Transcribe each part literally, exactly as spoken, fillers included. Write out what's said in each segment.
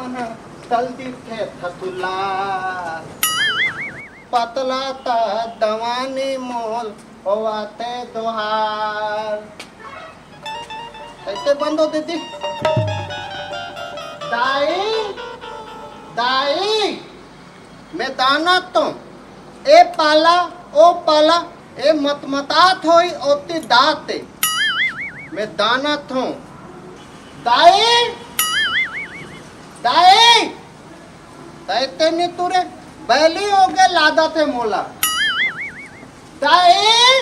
तल दिथे थथुला। पतला त दवानी मोल होवथे दोहार। कैसे बंद हो दीदी? दाई, दाई, मैं दाना तो ए पाला, ओ पाला, ए मतमतात होई ओती दाते। मैं दाना थो। दाई, दाई, तैते नी तुरे, बैली होगे लादत हे मोला। दाई!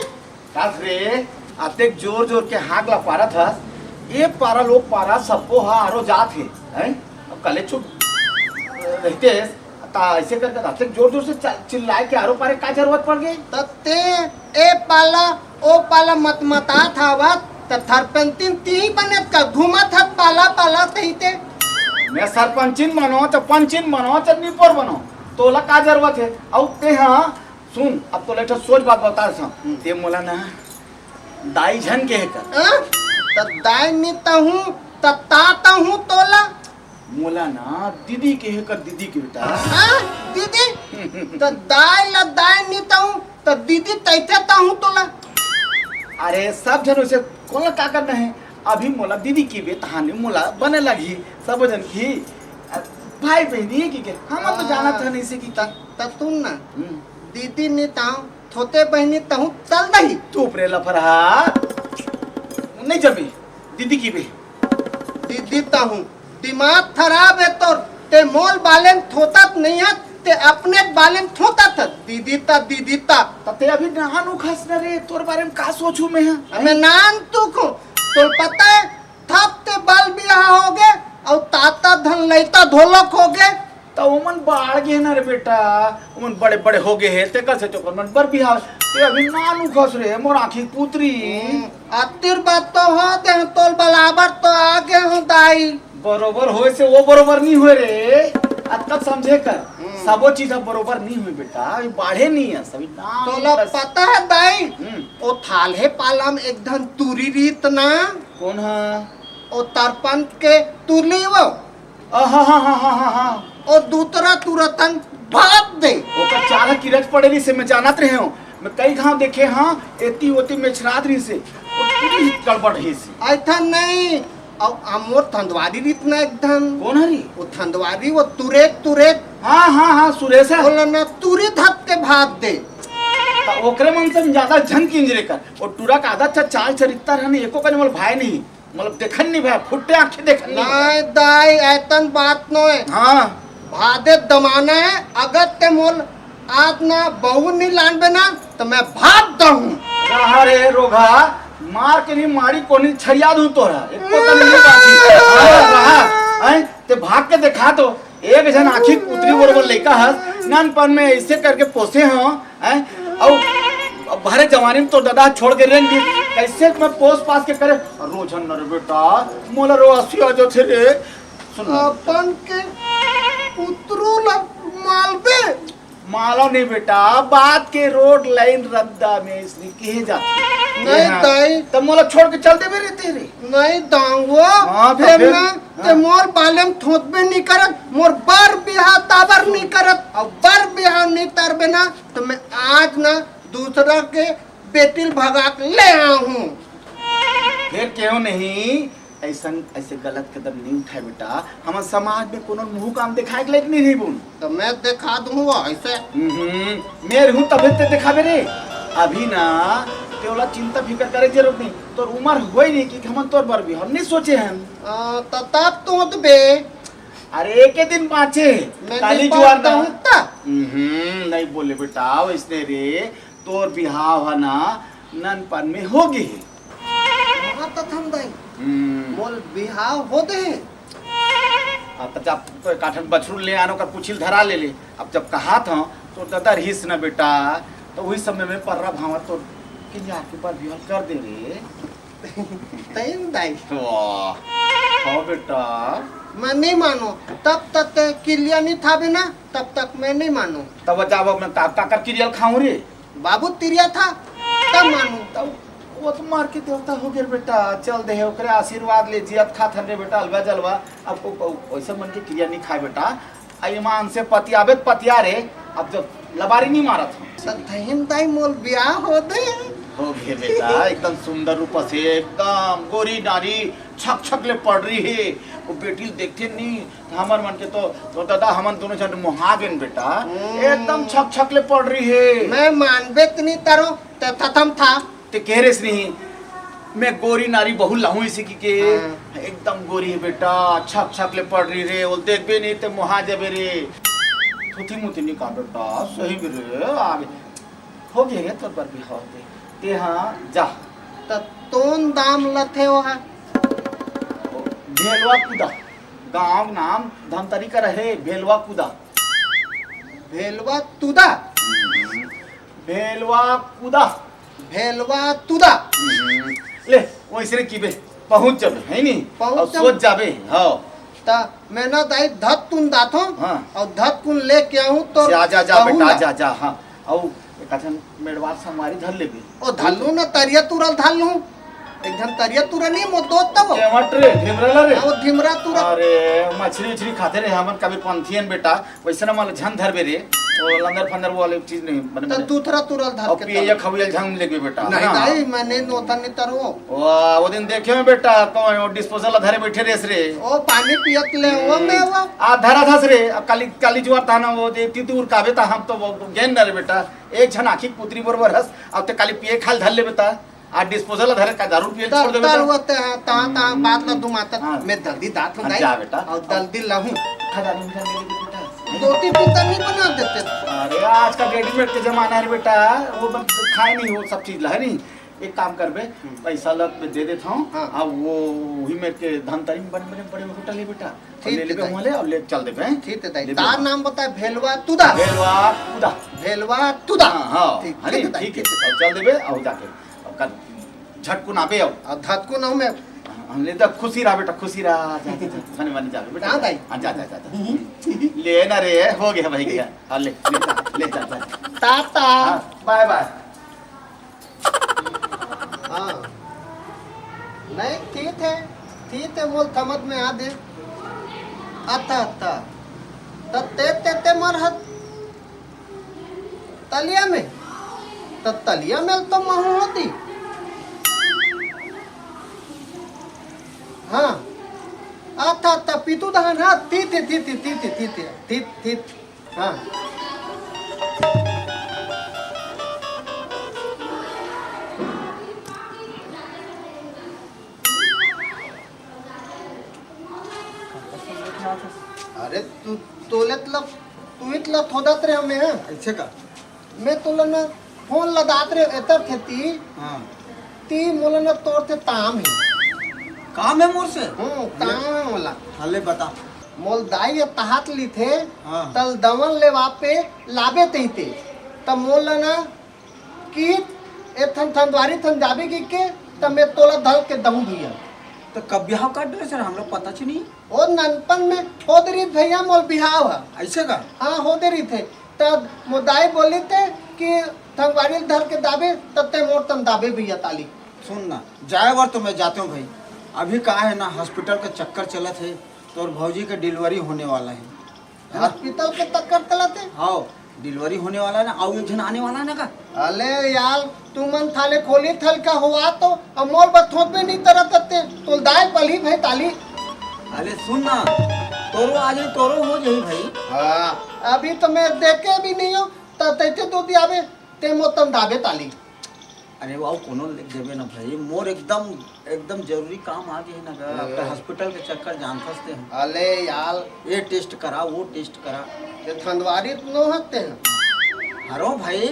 कास रे, अतेक जोर जोर के हाक ला पारत हस, ए पारा लोग पारा सबको हा आरो जात हे, हैं? अब कले चुप रहते, ता ऐसे करके अतेक जोर जोर से च-, चिल्लाए के आरो पारे का जरूरत पड़ गई? त ते ए पाला, ओ पाला मतमतात हवत, त थरपंतिन तीही बने का घूमत हत पाला पाला कहिते। मैं सरपंचिन बनो, त पंचिन बनो, त निपोर बनो, तोला का जरूरत हे? अउ ते हाँ, सुन, अब तोला एक ठो सोच बात बता सा। हम्म। ते मोला ना दाई झन के हे कर। हाँ? त दाई नी तहूँ, त ता तहूँ तोला। मोला ना दीदी के हे कर दीदी के बेटा। हाँ? दीदी? त दाई ला दाई नी तहूँ, त दीदी तैथे तहूँ तोला। अरे सब झन उसे कोन ला का करना हे? अभी मोला दीदी की बे तहाने मोला बने लगही, सब झन की। भाई बहनी की के, हम तो हाँ। जानत हन इसे की। त, त सुन ना, हम्म। दीदी नी तहूँ, थोते बहनी तहूँ चल दही। चुप रे लफरहा, नहीं जमी, दीदी की बे। दीदी तहूँ, दिमाग खराब हे तोर, ते मोल बाले में थोतात नहीं हे, ते अपने बाले में थोतात हस। दीदी ता, दीदी ता। त ते अभी नान उखस न रे, तोर बारे में का सोचू मैं हा? अबे नान तू को, तोल पता हे, थप ते बाल बियाह होगे, अउ ताता धन लइता ढोलक होगे। त ओमन बाढ़ गे ना रे बेटा, ओमन बड़े बड़े होगे हे, ते कसे चोकर मन बर बिहाव, ते अभी नान उखस रे, मोर आँखी पुतरी। हम्म, अतिर बात तो हो, ते तोल बलाबर तो आगे हो दाई। बरोबर होय से वो बरोबर नहीं होय रे, अतका समझे कर। हम्म। सबो चीज अब बरोबर नहीं होय बेटा, अभी बाढ़े नहीं हे, सभी नान तोला उखस। पता हे दाई, हम्म। ओ थाल्हे पाला में एक धन तुरी रीत ना। कोन हा? ओ तरपंत के तुली वो। आहा, हा, हा, हा, हा, हा। ओ दूतरा तुरतन भाग दे। ओकर चाल किरच पड़े रहिसे, मैं जानत रहे हूँ। मैं कई घाव देखे हाँ, एती ओती मेछरात रहिसे। ओ पूरी गड़बड़ रहिसे। ऐसा नहीं। अब अमोर थंदवारी रीत ना एक धन। कोन हरी? ओ थंदवारी, वो तुरेत, तुरेत। हाँ, हाँ, हाँ, सुरेश है। बोला ना, तुरी धक के भाग दे। त ओकरे मन से ज्यादा झन किंजरे कर। ओ टूरा का आदत अच्छा चाल चरित्तर है नहीं, एको कन मोल भाई नहीं। मतलब देखन नहीं भाई, फुट्टे आँखें देखन नहीं। नहीं दाई, ऐतन बात नोय। हाँ। भादे दमाना हे, अगर ते मोल आज ना बहू नहीं लानबे ना, त मैं भाग दहूँ। रहा रे रोघा, मार के नहीं मारी कोनी छरिया दूँ तोरा। एको तन नहीं बाची। हाँ, रहा, हैं? ते भाग के देखा तो, एक झन आँखी पुतरी बरोबर लइका हस, नानपन में ऐसे करके पोसे हँव, हैं? अउ अब भरे जवानी में तो दादा छोड़ के रेंग दी, कैसे मैं पोस पास के करे? रोजन न रे बेटा, मोला रो हँसी आ जाथे रे। सुन ना। अपन के पुतरू ला मालबे? मालो नहीं बेटा, बात के रोड लाइन रद्दा में इसने कहे जाते। नहीं हाँ। ताई। तब मोला छोड़ के चल देबे रे तेरे। नहीं दाऊँ वो। हाँ, तो फेर फिर? ना, ते हाँ। मोर बाले में थोतबे नहीं करत, मोर बर बिहाव ताबर नहीं करत, अउ बर बिहाव नहीं तरबे ना, त मैं आज ना दूसरा के बेटी ल भगा के ले आहूँ। फेर केहो नहीं, ऐसन, ऐसे गलत कदम नहीं उठाए बेटा। हमर समाज में कोनो मुँह काम दिखाए के लायक नहीं रही बोन। त मैं दिखा दूँ ऐसे। हम्म, मैं रहूँ तभे ते दिखाबे रे। अभी ना, ते ओला चिंता फिकर करे के जरूरत नहीं। तोर उमर होय नहीं कि हमन तोर बर भी हम नहीं सोचे हन। आ, त तब तो होत बे। अरे, एके दिन बाँचे हे। मैं काली नहीं जुआर ना। पाता हूँ त। हम्म, नहीं बोले बेटा, वैसने रे, तोर बिहाव ह ना ननपन में हो गे हे। हाँ त थम दाई, हम्म। मोल बिहाव हो दे हे। अब त जब तो एक आठन बछरू ले आनो का पुछिल धरा ले ले। अब जब कहा था, तो ददा रहिस ना बेटा, तो वही समय में पर्रा भावर तो किंजा के बर बिहाव कर दे रे। तैन दाई। वाह। हाँ बेटा। मैं नहीं मानो। तब तक ते किलिया नहीं था बिना, तब तक मैं नहीं मानो। तब जाब मैं का, काकर किरियल खाऊं रे? बाबू तिरिया था, तब मानो। तब वो तो मार के देवता हो गए बेटा, चल दे हे, ओकरे आशीर्वाद ले जियत खात हन रे बेटा, अलवा जलवा। अब वो, वो, वैसे मन के क्रिया नहीं खाए बेटा, आ ईमान से पतियाबे त पतिया रे। अब जब लबारी नहीं मारत हो। त थहिन ताई मोल ब्याह हो दे। हो गए बेटा, एकदम सुंदर रूप से, एकदम गोरी नारी, छक छक ले पड़ रही है। वो बेटी ल देखते नहीं, हमर मन के तो, तो दादा, हमन दोनों झन मोहा गेन बेटा। हम्म। एकदम छक छक ले पड़ रही है। मैं मानबे त नहीं तरो, ते थथम था। ते कह रहे नहीं, मैं गोरी नारी बहू लाहूं इसी की के। हाँ। एकदम गोरी है बेटा, छक छक ले पड़ रही रे, वो देखबे नहीं ते मोहा जाबे रे। थुथी मुथी नहीं का बेटा, सही भी रे, आगे हो गया रे तोर बर बिहाव ते। ते हाँ, जा। त तोन दाम लथे ओहा? भेलवा कुदा। गांव नाम धमतरी कर हे, भेलवा कुदा। भेलवा तुदा? भेलवा कुदा। भेलवा तुदा। ले, वैसे रे कीबे, पहुंच जाबे, है नी? पहुंच और जाबे। सोच जाबे, हाँ। त मैं ना दाई धतकुन दाथों, हाँ। और धतकुन लेके आऊं तो जा, जा, जा बेटा, कहूंगा। जा, जा, हाँ। और एक आधन मेड़वार संगवारी धर लेबे। ओ धर लूं ना, तरिया तुरल धर लूं। एक धन तरिया तुरा नहीं, मो दोस्त तब। केवट रे, ढिमरा ला रे। हाँ, वो ढिमरा तुरा। अरे, मछली उछली खाते रहे हमन कभी पंथियन बेटा, वैसे ना माल झन धरबे रे। वो लंदर फंदर वो वाली चीज नहीं, बने, त बने। दूथरा तुरल धर और के पिए तब। खवियल झन लेबे बेटा, नहीं ना। दाई, मैंने नोता नहीं तरवो। वाह, वो दिन देखे में बेटा, कौन वो डिस्पोजल धरे बैठे रेस रे। ओ पानी पियत ले, वो ए, मैं वो। आ धरा था रे, अब काली, काली जुआर था ना, वो जे तीतू उरकाबे था, हम तो वो गेन ना रे बेटा। एक झन आँखी पुतरी बरोबर हस, अब ते काली पिए खाल धर लेबे ता। आ डिस्पोजल धरे का दारू पिए छोड़ देबे ता। होते हैं, ता, ता, हम्म। बात ला दुमाता, हाँ। मैं दल्दी दात हूँ हाँ, दाई, जा बेटा। और दल्दी लाहूँ। खा दारू मीठा ले ले बेटा। दो तीन दिन तक नहीं बना देते। अरे, आज का रेडीमेड के जमाना है रे बेटा, वो बन-, खाए नहीं वो सब चीज ला, है नहीं? एक काम करबे, हम्म। पैसा ला मैं दे देता हूँ। हाँ। अब वो वही मेरे के धमतरी में बड़े, बड़े, बड़े होटल है बेटा। ठीक ले है लेबे दाई। वहाँ ले और ले चल देबे, हैं? ठीक है दाई। ले तार बेटा। नाम बता, भेलवा तुदा। भेलवा तुदा। भेलवा तुदा। हाँ, हाँ। ठीक, है ठीक नी? है दाई, ठीक है। ठीक है। अब चल देबे, आओ जाके। अब कल झटकुन आबे आओ। अब धतकुन आऊँ मैं। हम ले तो खुशी रहा बेटा, खुशी रहा। जा, जा, जा। खाने वाने जाबे बेटा। कहाँ दाई? हाँ, जा, जा, जा, जा। ले ना रे, हो गया भाई, गया। हाँ, ले, ले जा, ले जा, जा। टाटा। हाँ, बाय, बाय। हाँ। नहीं, ठीक है, ठीक है, मोल समझ में आ दे। अत्ता, अत्ता। त ते, ते, ते मर हत तलिया में। त तलिया में तो महू होती। हाँ। अत्ता, अत्ता, पीतू दहन, हाँ, ठीक है, ठीक है, ठीक है, ठीक है, ठीक, ठीक। हाँ। अरे तू तोले तलब, तू ही तलब थोदत रहे हमें, हाँ? ऐसे का? मैं तोला ना फोन लदात रहे एतर खेती। हाँ। ती मोला ना तोर थे ताम है। काम है मोर से? हम्म, काम है मोला। हले बता। मोल दाई ये तहात ली थे, हाँ। तल दवन लेवा पे लाबे तही थे। तब मोला ना कि ए थन थन द्वारी थन जाबे कि के, तब मैं तोला धल के दहूं भैया। तो कब बिहाव काट रहे सर, हम लोग पता च नहीं। ओ ननपन में होदे रहित भैया मोर बिहाव ह। ऐसे का? हाँ, होदे रहित हे। तब मोर दाई बोली थे कि थन द्वारी धर के दाबे, तब ते मोर तन दाबे भैया ताली। सुन ना, जाए बर तो मैं जाते हूँ भाई। अभी का है ना, हॉस्पिटल का चक्कर चलत है, तोर भौजी के डिलीवरी होने वाला है। है ना? हॉस्पिटल के चक्कर चलत है? हाँ, डिलीवरी होने वाला है ना, अउ एक झन आने वाला है ना का? अले यार, तुमन थाले खोली थल का हुआ तो, अब मोर बर थोपे नहीं तरत ते, तोल दाय पली भाई ताली। अले सुन ना, तोरो आ जाई, तोरो हो जाई भाई। हाँ, अभी तो मैं देखे भी नहीं हूँ, त तैते दो दियाबे, ते मोतन दाबे ताली। अरे वो कोनो ले देबे ना भाई, मोर एकदम, एकदम जरूरी काम आ गए ना गा। ए। अब तो हॉस्पिटल के चक्कर जानथस ते हम। अले यार। ये टेस्ट करा, वो टेस्ट करा। ये थंदवारी तो नो हते हैं। हरो भाई,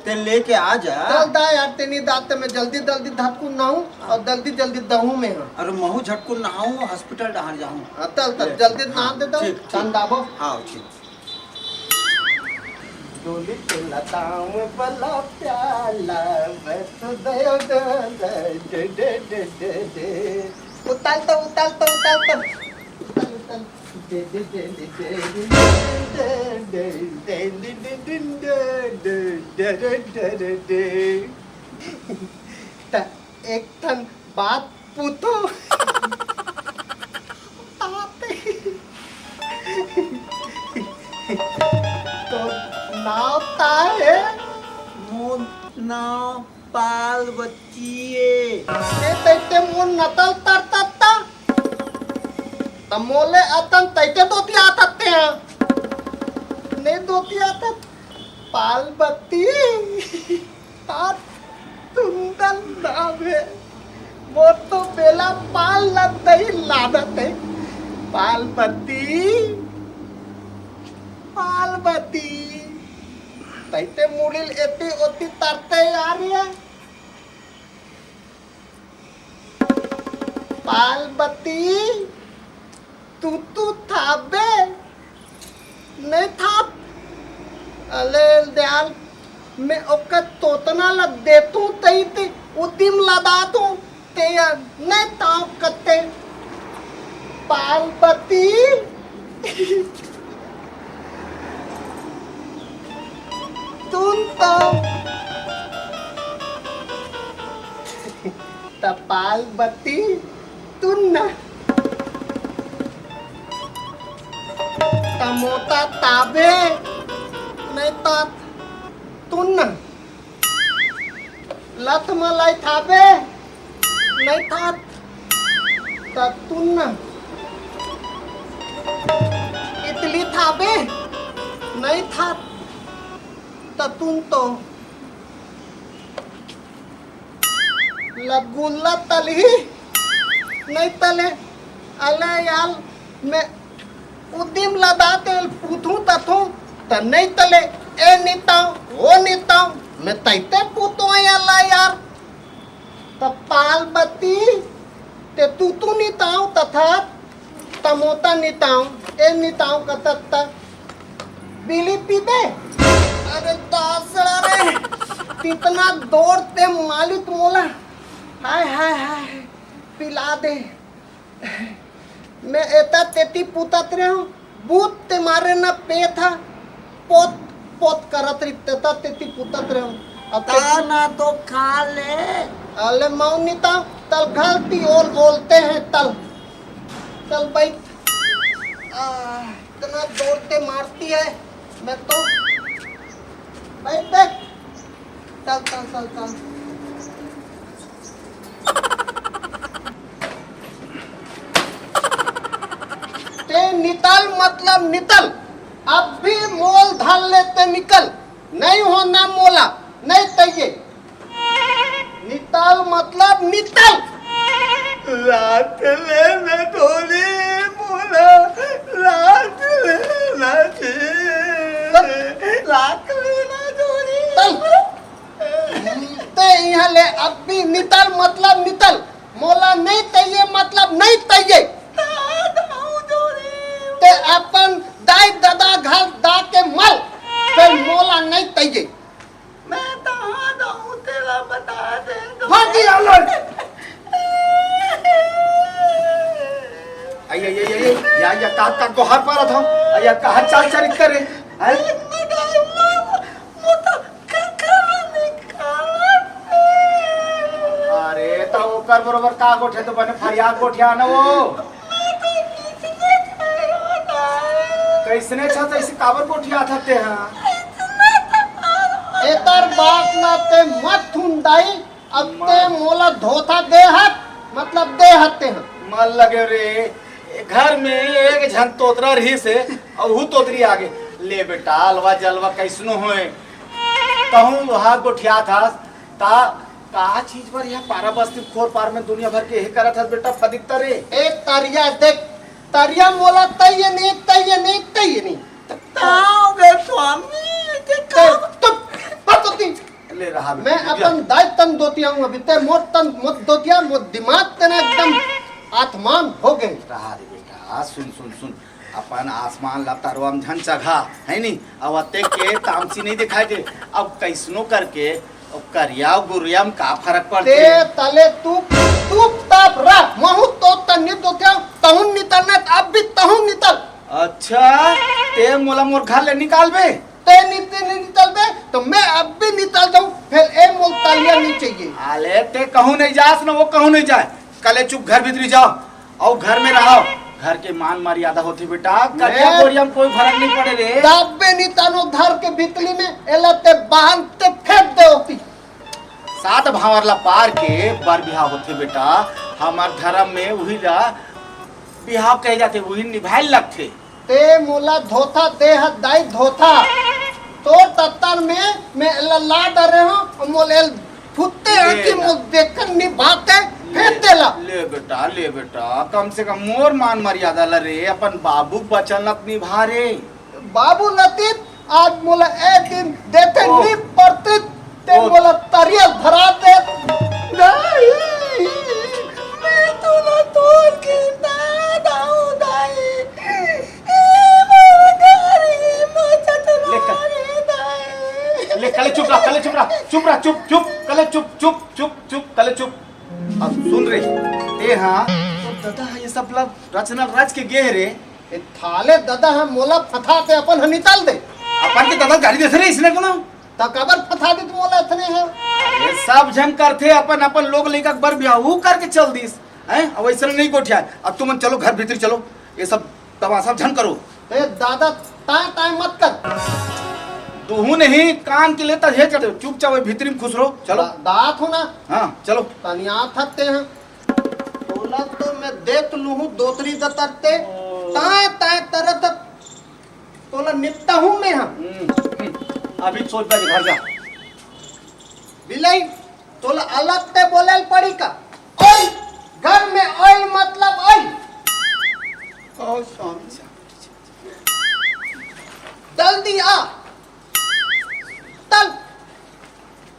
ते लेके आ जा। चल दा यार, तेनी दात में जल्दी, जल्दी धतकुन नहाऊं और जल्दी, जल्दी दहूं में हूँ। अरे महू झटकुन नहाऊं, हॉस्पिटल डहार जाऊं। हाँ, चल, चल, ले। जल्दी हाँ, नहा दे दो, ठीक, ठीक। ठंडाबो। हाँ, ठीक। डोली के लताम वाला प्याला, मैं तो दया दे, दे, दे, दे, दे, दे। उताल तो, उताल तो, उताल तो। उताल, उताल। दे, दे, दे, दे, दे, दे, दे, दे, दे, दे, दे, दे, दे, दे, दे, दे, दे। एक ठन बात पूछो। ताते। तो नाव का हे? मोर नाव पाल बच्ची ए। ते तैते मोर नतल तरतत्ता। त मोले अतन तैते दोती आतत्ते हैं। ने दोती आतत पाल बत्ती। तात तुंदल नावे। मोर तो बेला पाल लद्दई लादत हे। पाल बत्ती। पाल बत्ती। तैते मुड़िल एती ओती तरते यार ये। पाल बत्ती, तू तू थाबे, नहीं थाब। अले दयाल, मैं ओकर तोतना ल देतू तई ते उदिम लदातू, ते या नहीं ताव कते। पाल बत्ती। तुन तो त पाल बत्ती तुन ना। त मोता ताबे नहीं त तुन ना। लथ मलाई थाबे, नहीं था, त तुन ना। इतली थाबे, नहीं था, त तुन तो। लगुल्ला तलही, नहीं तले, अले याल, मैं उदिम लदा तेल पूथू तथू, त नहीं तले, ए निताओ, ओ निताओ, मैं तैते पूतो आला यार। त पाल बत्ती, ते तू तू निताओ तथा, तमोता निताओ, ए निताओ कतत त, बीड़ी पीबे? अरे दासड़ा रे, कितना दौड़ते मालिक मोला, हाय हाय हाय, पिला दे। मैं एता तेती पुतत रहे हूँ, बूत ते मारे न पेथा, पोत, पोत करत रही तेता तेती पुतत रहे हूँ। अब ते ताना तो खा ले। अले मौनी ता, तल घालती ओल ओलते हैं तल। तल बैठ। आ, इतना जोर से मारती है, मैं तो बैठ, बैठ। चल, चल, चल, चल। ते नितल मतलब नितल, अब भी मोल धर ले ते निकल, नहीं होना मोला, नहीं तइये। नितल मतलब नितल। लात ले ना धोली मोला, लात ले ना जी। लात ले ना धोली। तल। ते इहाँ ले अब भी नितल मतलब नितल। मोला नहीं तइये मतलब नहीं तइये। ते अपन दाई ददा घर दा के मल, फिर मोला नहीं तइये। मैं कहाँ जाऊँ तेला बता दे। भाग गया लो। आई, आई, आई, आई, या, या, का, का गोहार पारा था? आई, या, कहाँ चाल चाल करे? हैं? अरे, त ओकर बरोबर का गोठे तो बने फरियाद गोठिया न वो। कैसने छ तैसे काबर गोठिया था ते हा? एकर बात ना ते मत थुन दाई, अब ते मोला धोखा दे हत, मतलब दे हत ते हा। मन लगे रे, घर में एक झन तोतरा रहिस हे, अउ हू तोतरी आगे। ले बेटा, अलवा जलवा कैसनो होए, कहूँ वहाँ गोठियात हस, ता का चीज बर यह पारा बस्ती खोर पार में दुनिया भर के यही करत हस बेटा फदिकता रे? ए तरिया देख, तरिया मोला तइये नहीं, तइये नहीं, तइये नहीं। ताव गे स्वामी, के ते का? तुप, बात होती। ले रहा मैं बेटा, अपन दाई तन दोतिया हूँ अभी, ते मोर तन मत दोतिया, मोर दिमाग तेना एकदम आत्मान हो गए। रहा रे बेटा, सुन, सुन, सुन, अपन आसमान ला तरवा म झन चघा, है नी? अब अते के तामसी नहीं दिखाई दे। अब कैसनो करके, अब करिया अउ गुरिया म का फरक पड़थे? ते तले तू, तू ताप रह, महू तो तन्नी तो क्या, तहुन नितलना, अब भी तहुन नितल। अच्छा, ते मोला मोर घर ले निकालबे? ते नित-, नितलबे, तो मैं अब भी नितल जाऊँ, फिर ए मोल चाहिए, नहीं चाहिए। अले ते कहूँ नहीं जास ना, वो कहूँ नहीं जाए। कले चुप घर भीतरी जाओ अउ घर में रहो। घर के मान मर्यादा होथे बेटा, करिया मैं गोरिया में कोई फरक नहीं पड़े रे। दाबे नहीं तानो घर के भीतरी में, एला ते बांध ते फेंक दे होती। सात भांवर ला पार के बर बिहाव होथे बेटा, हमर धरम में उही ला बिहाव कहे जाथे, उही निभाए लगथे। ते मोला धोथा दे हस दाई धोथा। तोर तत्तर में मैं एला ला डरे हूँ, अउ मोला एल फुत्ते ले आँखी ना। मोला देखन निभाते ले, फेंक देला। ले बेटा, ले बेटा, कम से कम मोर मान मर्यादा ला रे, अपन बाबू के बचन ला निभा रे। बाबू नतीत आज मोला ए दिन देथे ओह। नी परतित, ते ओह। मोला तरिया धरा दे। दाई, मैं तोला तोर के ना दाऊ दाई। ए मोर घर, ए मोर चतरा ले कर। रे दाई। ले, कले चुप रह, कले चुप रह, चुप रह, चुप, चुप, कले चुप, चुप, चुप, चुप, कले चुप। अब सुन रे, ते हाँ, तो दादा हाँ ये सब ला रचना रच के गे हे रे। ए थाले दादा हाँ मोला फथा ते अपन ह निकाल दे। अपन के दादा गाड़ी देथे रे इसने कोनो। त काबर फथा दे तू मोला इतने है? अरे सब झन करथे अपन अपन लोग लइका के बर बिहाव, ऊ करके चल दिस। हैं? अब ऐसा नहीं गोठिया। अब तुमन चलो घर भीतर चलो, ये सब तमाशा झन करो। ए दादा, ताय ताय मत कर। दुहू नहीं, कान के लेता हे कर दे। चुपचाप वही भीतरी में खुश रहो, चलो। दा-, दात हो ना? हाँ, चलो। तनिया थकते हैं। तोला तो मैं देख लूहूं दोतरी दतरते। ओ। ताय ताय तरत तोला निपटा हूं मैं हम। हम्म, हम्म। अभी सोच बजे घर जा। बिलई, तोला अलग ते बोले ल पड़ी का? ओए, घर में ओए मतलब ओए। ओ स्वामी, स्वामी। जल्दी आ। तल।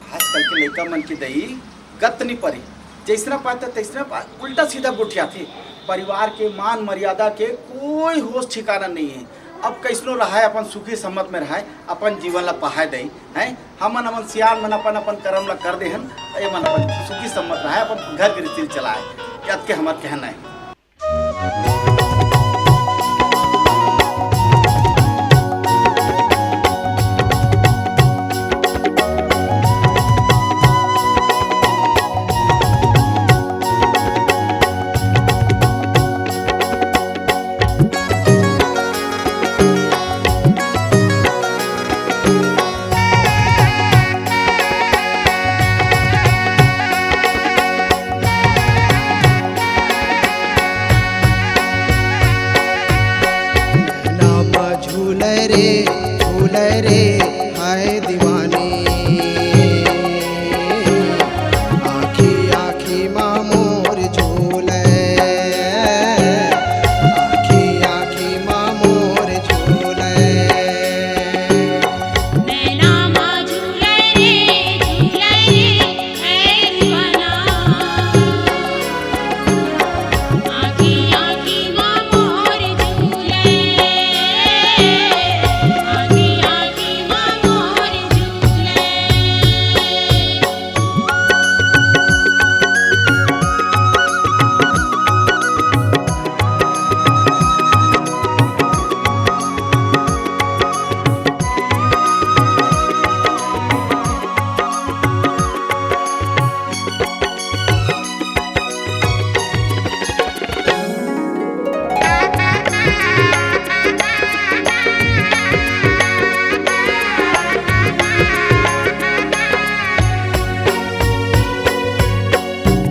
आजकल के लइका मन के दई गत नहीं परी, जैसना पाता तैसना पा-, उल्टा सीधा गोठियाथे। परिवार के मान मर्यादा के कोई होश ठिकाना नहीं है। अब कैसनो रहाय, अपन सुखी सम्मत में रहाय, अपन जीवन ला पहाय दई, हैं? हमन, हमन सियान मन अपन, अपन करम ला कर दे हन, ये मन अपन सुखी सम्मत रहाय, अपन घर गृहस्थी चलाय। यत के हमर कहना है। नैना मा झूले रे, झूले रे, हाय दीवानी। आँखी, आँखी मा मोर झूले, आँखी, आँखी मा मोर झूले। नैना मा झूले रे, झूले रे, ए दीवाना। आँखी, आँखी मा मोर झूले, आँखी, आँखी मा मोर झूले।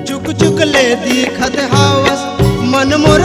चुक चुक ले दिखत हावस, मन मोर